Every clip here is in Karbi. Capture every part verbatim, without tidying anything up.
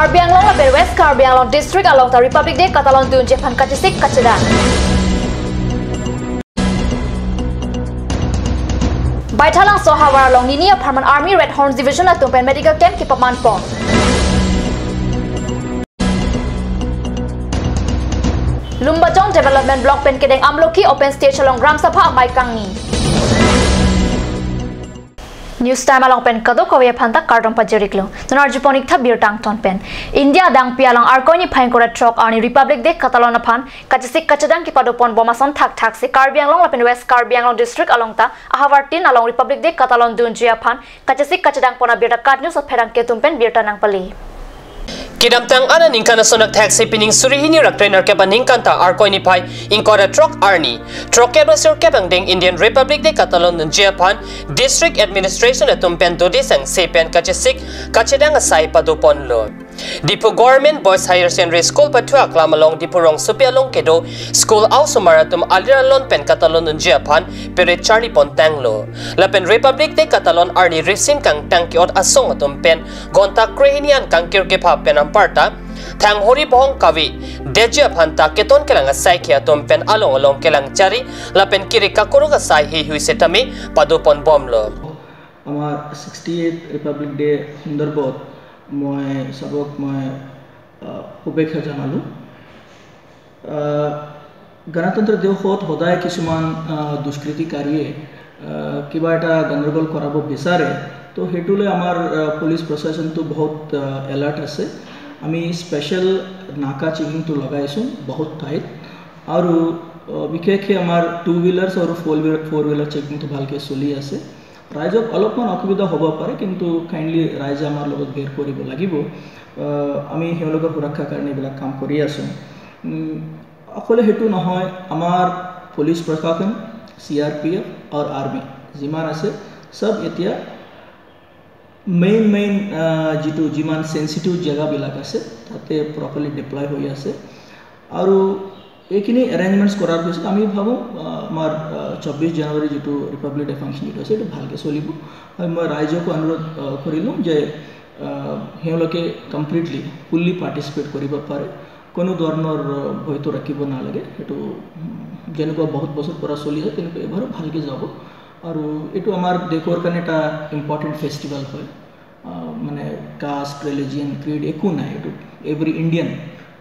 Karbi Anglong lapen West Karbi Anglong District along ta Republic Day katalon dunji aphan kachesik kachedang. Baithalangso ahavar along nini apharman Army Red Horns Division atum pen medical camp kepaman pon. Lumbajong Development Block pen kedeng Amlokhi Open Stage along Gram Sabha amei kangni. News Time along pen kadokave aphan ta kardom pajir-iklo. Non arjupon-ik tha birta angton pen. India adangpi along Arkoi niphai ingkoi ra throk arni Republic Day katalon aphan kachesik kachedang kepadopon bom ason thakthaksi Karbi Anglong lapen West Karbi Anglong District along ta ahavar tin along Republic Day katalon dunji aphan kachesik kachedang pon abirta KAT News apherangke atum pen birta nangpale. Kedamtang aningkan ason thakthaksi pining suri hini ra kre-nerkep aningkan ta Arkoi niphai ingkoi ra throk arni throkkep ra sirkep angdeng Indian Republic Day katalon dunji aphan District Administration atum pen dodi sangse pen kachesik kachedang asai padoponlo. Diphu Government Boys Higher Secondary School pathu aklam along Diphu rongsopi along kedo school a-osomar atum alir alon pen katalon dunji aphan parade charli pontanglo. Lapen Republic Day katalon arni risim kangtang ke-ot asong atum pen ghonta krehini an kangkir kepha pen anparta thanghori bohong kave detji aphan ta keton kelang asaikhi atum pen along along kelang chari lapen kiri kakuruk asai heihui setame padopon bomlo. আমাৰ sixty eighth Republic day সন্দৰ্ভত মই চবক মই, আহ, শুভেচ্ছা জনালোঁ। আহ, গণতন্ত্ৰ দিৱসত সদায় কিছুমান, আহ, দুষ্কৃতিকাৰীয়ে, আহ, কিবা এটা গণ্ডগোল কৰাব বিচাৰে। তো সেইটো লৈ আমাৰ, আহ, পুলিচ প্ৰশাসনটো বহুত, আহ, এলাৰ্ট আছে। আমি স্পেচিয়েল নাকা চেকিংটো লগাইছোঁ বহুত ঠাইত। আৰু, আহ, বিশেষকৈ আমাৰ টু হুইলাৰ্ছ আৰু ফ'ৰ হুইলাৰ, ফ'ৰ হুইলাৰ চেকিংটো ভালকৈ চলি আছে। ৰাইজক অলপমান অসুবিধা হ'ব পাৰে, কিন্তু কাইণ্ডলি ৰাইজে আমাৰ লগত বেৰ কৰিব লাগিব। আহ, আমি তেওঁলোকৰ সুৰক্ষাৰ কাৰণে এইবিলাক কাম কৰি আছোঁ। উম, অকলে সেইটো নহয়, আমাৰ পুলিচ প্ৰশাসন, চি আৰ পি এফ আৰু আৰ্মি যিমান আছে, চব এতিয়া মেইন মেইন, আহ, যিটো যিমান চেন্সিটিভ জেগাবিলাক আছে, তাতে প্ৰপাৰলি ডিপ্লয় হৈ আছে। আৰু এইখিনি এৰেঞ্জমেণ্টছ কৰাৰ পিছত আমি ভাবোঁ, আহ, আমাৰ, আহ, চৌব্বিছ জানুৱাৰী যিটো ৰিপাব্লিক ডে ফাংচন যিটো আছে, এইটো ভালকৈ চলিব। আৰু মই ৰাইজকো অনুৰোধ, আহ, কৰি ল'ম যে, আহ, তেওঁলোকে কমপ্লিটলি, ফুল্লি পাৰ্টিচিপেট কৰিব পাৰে। কোনো ধৰণৰ, আহ, ভয়টো ৰাখিব নালাগে। সেইটো, উম, যেনেকুৱা বহুত বছৰ পৰা চলি আছে, তেনেকুৱা এইবাৰো ভালকৈ যাব। আৰু এইটো আমাৰ দেশৰ কাৰণে এটা ইম্পৰ্টেণ্ট ফেষ্টিভেল হয়। আহ, মানে কাষ্ট, ৰিলিজিয়ন, ক্ৰিড একো নাই। এইটো এভৰি ইণ্ডিয়ান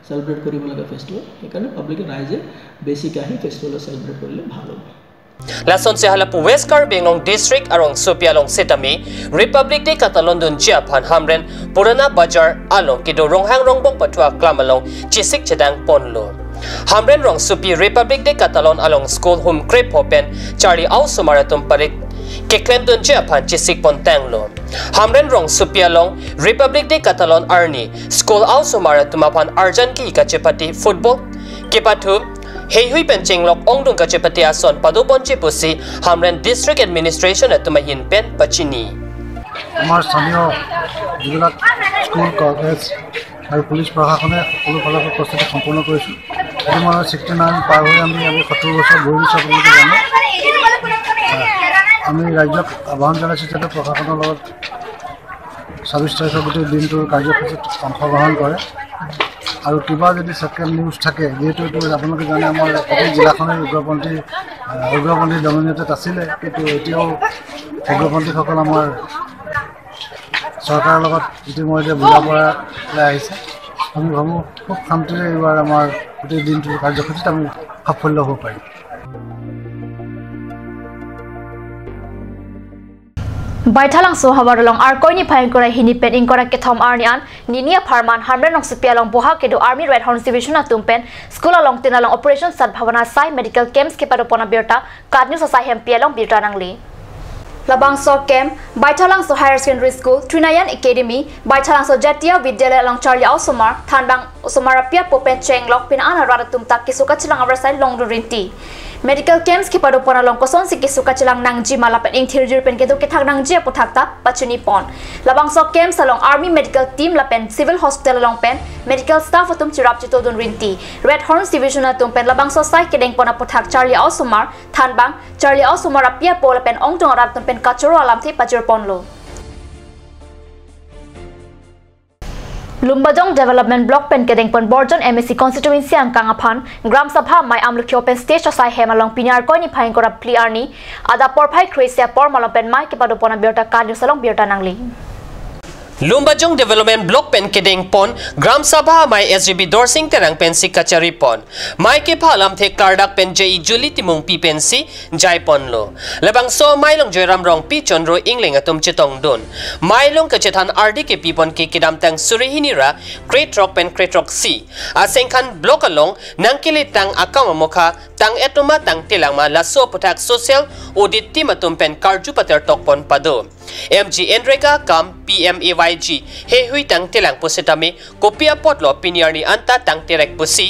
চেলিব্ৰেট কৰিব লগা ফেষ্টিভেল। সেইকাৰণে পাব্লিকে, ৰাইজে বেছিকৈ আহি ফেষ্টিভেল চেলিব্ৰেট কৰিলে ভাল হ'ব। Lasonsi halapu West Karbi Anglong District arongsopi along setame Republic Day katalon dunji aphan Hamren Purana Bazar along kedo Ronghang Rongbong pathu aklam along chesik chedang ponlo. Hamren rongsopi Republic Day katalon along school hum krepho pen charli a-osomar atum parade keklem dunji aphan chesik pontanglo. Hamren rongsopi along Republic Day katalon arni school a-osomar atum aphan arjan kehi kachepate football kepathu heihui pen chenglok ongdung kachepate ason padoponji pusi Hamren District Administration atum ahin pen pachini. আমাৰ স্থানীয় যিবিলাক school, college আৰু পুলিচ প্ৰশাসনে সকলো ফালৰ পৰা প্ৰস্তুতি সম্পূৰ্ণ কৰিছোঁ। আজি মই ছিক্সটি নাইন পাৰ হৈ আমি, আমি সত্তৰ বছৰ বহি গৈছোঁ, আপোনালোকে জানে। আমি ৰাইজক আহ্বান জনাইছোঁ যাতে প্ৰশাসনৰ লগত ছাব্বিছ তাৰিখৰ গোটেই দিনটোৰ কাৰ্যসূচীত অংশগ্ৰহণ কৰে। আৰু কিবা যদি ছেকেণ্ড নিউজ থাকে, যিহেতু এইটো আপোনালোকে জানে, আমাৰ গোটেই জিলাখনে উগ্ৰপন্থী, আহ, উগ্ৰপন্থী ডমিনেটেড আছিলে, কিন্তু এতিয়াও উগ্ৰপন্থীসকল আমাৰ চৰকাৰৰ লগত ইতিমধ্যে বুজা পৰালৈ আহিছে। আমি ভাবোঁ খুব শান্তিৰে এইবাৰ আমাৰ গোটেই দিনটোৰ কাৰ্যসূচীত আমি সাফল্য হ'ব পাৰিম। Baithalangso ahavar along Arkoi niphai ingkoi ra hini pen ingkoi ra kethom arni an nini apharman Hamren rongsopi along boha kedo Army Red Horns Division atum pen school along tin along Operation Sadbhavana asai medical camps kepadopon abirta KAT News asai hempi along birta nangle. Labangso camp Baithalangso Higher Secondary School, Trinayan Academy, Baithalangso Jatiya Vidyalaya along charli a-osomar, thanbang osomar api apo pen chenglok pin an arat atum ta keso kachelang avarsai longdun rinti. Medical camps kepadopon along kosonsi keso kachelang nangji ma lapen ingthirjir pen kedo kethak nangji aputhak ta pachini pon. Labangso camps along Army Medical Team lapen Civil Hospital along pen medical staff atum cherap chetodun rinti. Red Horns Division atum pen labangso asai kedeng pon aputhak charli a-osomar, thanbang charli a-osomar api apo lapen ongdung arat atum pen kachoro alamthe pajir ponlo. Lumbajong Development Block pen kedengpon Borjan M A C constituency angkang aphan Gram Sabha amei Amlokhi open stage asai hem along pini Arkoi niphai ingkoi ra phli arni adap porphai kre-isi apor malom pen mei kepadopon abirta KAT News along birta nangli. Lumbajong Development Block pen kedengpon Gram Sabha amei S G B Dorsing Terang pensi kacharipon. Mei kepha alamthe klardak pen J E Julie Timungpi pensi jaiponlo. Labangso amei along Joyram Rongpi, Chondro Ingleng atum chetongdun. Mei along kachethan ardi kepipon ke kedamtang suri hini ra krethrok pen krethrok isi asengkhan block along nangkeletang akam amokha tang-et ma tangtelang ma laso aphuthak social audit team atum pen karju pater tokpon pado. M G N R E G A akam, P M A Y G heihui tangtelang pusitame kopi apotlo pini arni anta tangterek pusi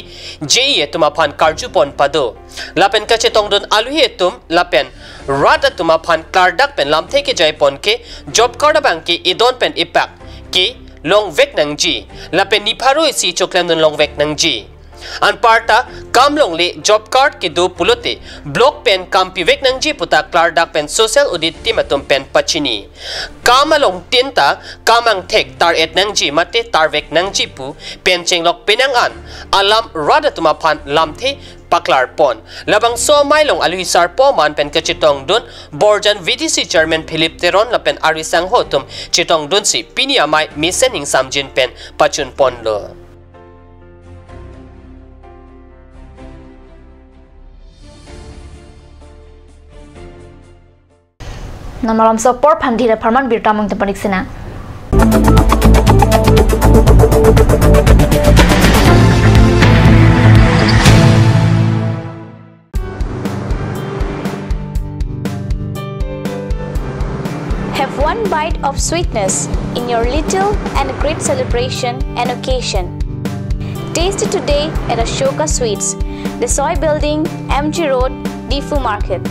J E atum aphan karjupon pado. Lapen kachetongdun aluhi atum lapen rat atum aphan klardak pen lamthe kejaipon ke job card abang ke edon pen epak ke longvek nangji lapen nipharo isi choklemdun longvek nangji. Anparta kam longle job card kedo pulote block pen kam pivek nangji puta klardak pen social audit team atum pen pachini. Kam along tinta kam angthek tar-et nangji mate tarvek nangji pu pen chenglok penang an alam rat atum aphan lamthe paklarpon. Labangso amei along aluhi sarpo man pen kachetongdun Borjan V D C Chairman Philip Teron lapen ari sangho atum chetongdunsi pini amei mesen ingsamjin pen pachunponlo. Non malomso apor aphan dhir apharman birta mungtem panik sina. Have one bite of sweetness in your little and great celebration and occasion. Taste it today at Ashoka Sweets, Desoi Building, M G Road, Diphu Market.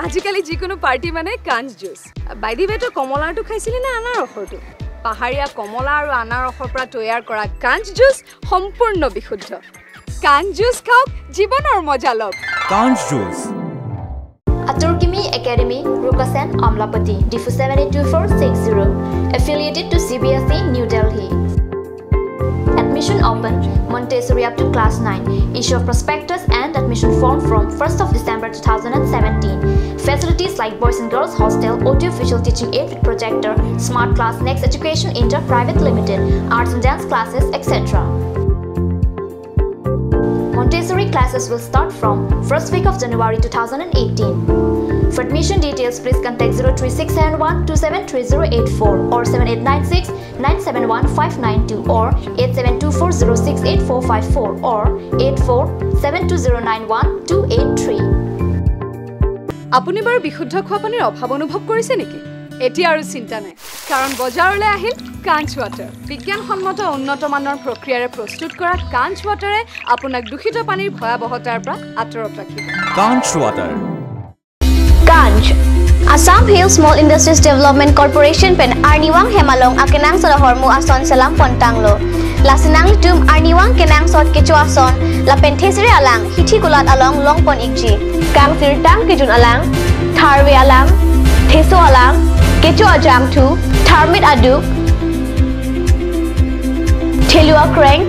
আজিকালি যিকোনো পাৰ্টি মানে কাঞ্চ juice. By the ৱে, তই কমলাৰটো খাইছিলি নে আনাৰসৰটো? পাহাৰীয়া কমলা আৰু আনাৰসৰ পৰা তৈয়াৰ কৰা কাঞ্চ জুচ সম্পূৰ্ণ বিশুদ্ধ। কাঞ্চ জুচ খাওক, জীৱনৰ মজা লওক। কাঞ্চ juice. Atur Kimi Academy, Rukasen, Amlapati, Diphu seven eight two four six zero. Affiliated to C B S E, New Delhi. Admission open, Montessori up to class nine. Issue of prospectus and admission form from first of December two thousand and seventeen. Facilities like boys and girls hostel, audio visual teaching aid with projector, smart class, Next Education India Private Limited, arts and dance classes, et cetera. Montessori classes will start from first week of January two thousand and eighteen. For admission details, please contact zero three six seven one two seven three zero eight four or seven eight nine six nine seven one five nine two or eight seven two four zero six eight four five four or eight four seven two zero nine one two eight three. আপুনি বাৰু বিশুদ্ধ খোৱা পানীৰ অভাৱ অনুভৱ কৰিছে নেকি? এতিয়া আৰু চিন্তা নাই, কাৰণ বজাৰলৈ আহিল কাঞ্চ ৱাটাৰ। বিজ্ঞানসন্মত উন্নত মানৰ প্ৰক্ৰিয়াৰে প্ৰস্তুত কৰা কাঞ্চ ৱাটাৰে আপোনাক দূষিত পানীৰ ভয়াৱহতাৰ পৰা আঁতৰত ৰাখিব। কাঞ্চ water. Kanch, Assam Hill Small Industries Development Corporation pen arnivang hem along akenangsot ahormu ason selam pontanglo. Lasi nanglitum arnivang kenangsot kecho ason lapen thesere alang hithi kulat along longpon ikji. Kangsirtang kejun alang, tharve alang, theso alang, kecho ajangthu, tharmit aduk, thelu akreng,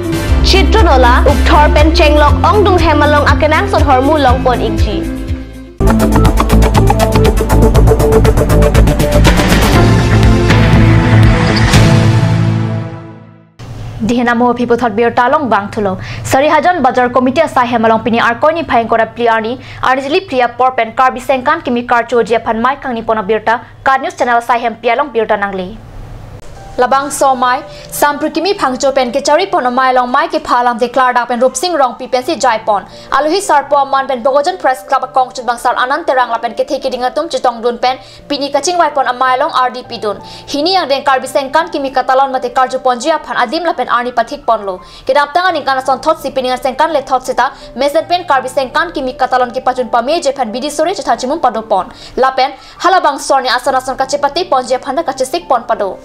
chitro nola, ukthor pen chenglok ongdung hem along akenangsot ahormu longpon ikji. Dihin amo aphi puthot birta along vangthulo. Sarihajan Bajar Committee asai hem along pini Arkoi niphai ingkoi ra phli arni, arnijili phli apor pen Karbi Sengkan Kimi Karcho Aji aphan mei kangnipon abirta, KAT News Channel asai hempi along birta nangli. Labangso amei Samprikimi Phangcho pen kechari pon amei along mei kepha alamthe klardak pen Rupsing Rongpi pensi jai pon. Alohi sarpo aman pen Bokajan Press Club akongchunbang Sar Anand Terang lapen kethe keding atum chetongdun pen pini kachingvai pon amei along ardi pidun. Hini angdeng Karbi Sengkan Kimi Katalon mate karju ponji aphan adim lapen arni pathik ponlo. Kedamtang aningkan asonthotsi pining asengkan lethot seta mesen pen Karbi Sengkan Kimi Katalon kepachun pameji aphan bidi sore chethan chimum pado pon. Lapen halabangso arni ason ason kachepate ponji aphan ta kachesik pon pado.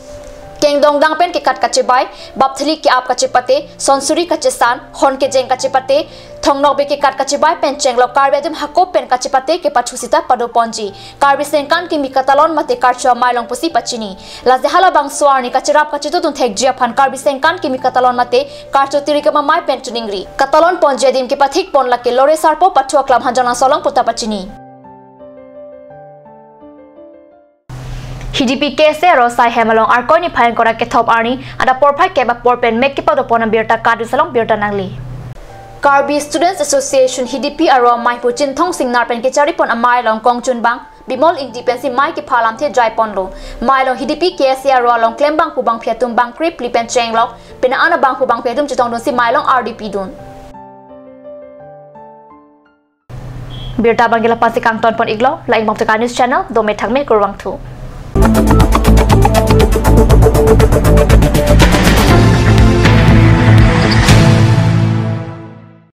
Kengdongdang pen kekat kachebai, bapthali ke-ap kachepate, sonsuri kachesan, hon kejeng kachepate, thongnokbe kekat kachebai pen chenglok Karbi atum hako pen kachepate kepathu seta pado ponji. Karbi Sengkan Kimi Katalon mate karcho amei along pusi pachini. Lasi halabangso arni kacherap kachetudun thekji aphan Karbi Sengkan Kimi Katalon mate karcho tirikam amei pen choningri. Katalon ponji adim kepathik pon lake Lore Sarpo Pathu Aklam Hanjanglangso along puta pachini. Hidipi K S A aro asai hem along Arkoi niphai ingkoi ra kethom arni adap porphai kep apor pen mek kepado pon abirta kadus along birta nangli. Karbi Students Association Hidipi aro amei pu Chinthong Singnar pen kechari pon amei along kongchunbang Bimol Ingti pensi mei kepha alamthe jai ponlo. Amei along Hidipi K S A aro along klembangphu bangphi atum bangkre phli pen chenglok, pena an abangphu bangphi atum chetongdunsi amei along ardi pidun. Birta abang ke lapu-ansi kangton pon iklo, la Ingbong Tekang News Channel, dome thakme kurvangthu.